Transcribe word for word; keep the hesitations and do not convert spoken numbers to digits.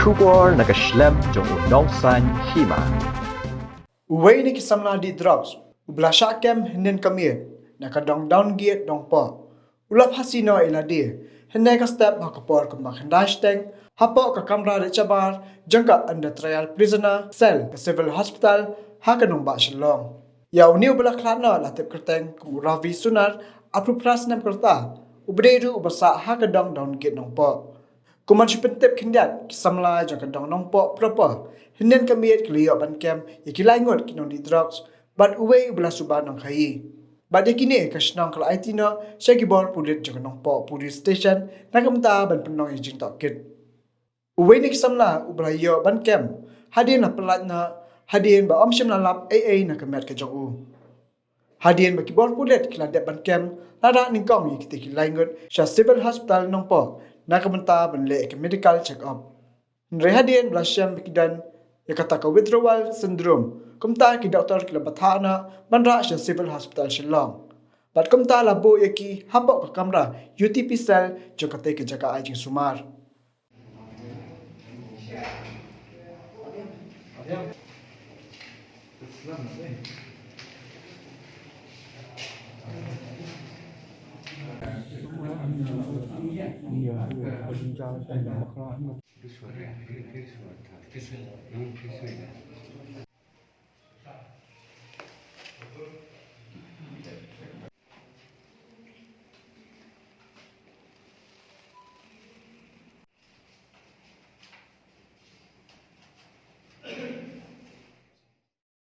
Khubor na ka shlem jong u Nongsaiñ Hima. Uwei na ki samla dih drugs uba la shah kem hynnin ka miet na ka dong Downgate Nongpoh u la phasi noh ïa lade hynne ka step ha ka por kumba khyndai shiteng hapoh ka kamra dih shabar jong ka Under Trial Prisoner Cell ka Civil Hospital ha ka nongbah Shillong. Ïa une uba la khlad noh la tip kyrteng kum u Ravi Sunar, arphew phra snem ka rta, uba dei ruh uba sah ha ka dong Downgate Nongpoh. Kum ban shu pyntip khyndiat, ki samla jong ka dong Nongpoh proper hynnin ka miet ki la ïoh ban kem ïa ki lai ngut ki nongdih drugs bad uwei uba la suba nongkhaïi. Bad ïa kine ka shnong ka la aiti noh sha ki bor pulit jong ka Nongpoh Police Station na ka bynta ban pynlong ïa ka jingtohkit. Uwei na ki samla uba la ïoh ban kem hadien la pyllait noh hadien ba ym shym la lap ei ei na ka met ka jong u. Hadien ba ki bor pulit ki la dep ban kem, la rah nyngkong ïa kitei ki lai ngut sha Civil Hospital Nongpoh na ka bynta ban leh ïa ka medical check up. Hynrei hadien ba la shem ba ki don ïa kata ka withdrawal syndrome, kumta ki doktor ki la bthah noh ban rah sha Civil Hospital Shillong. Bad kumta la buh ïa ki hapoh ka kamra U T P cell jong katei ka jaka ai jingsumar.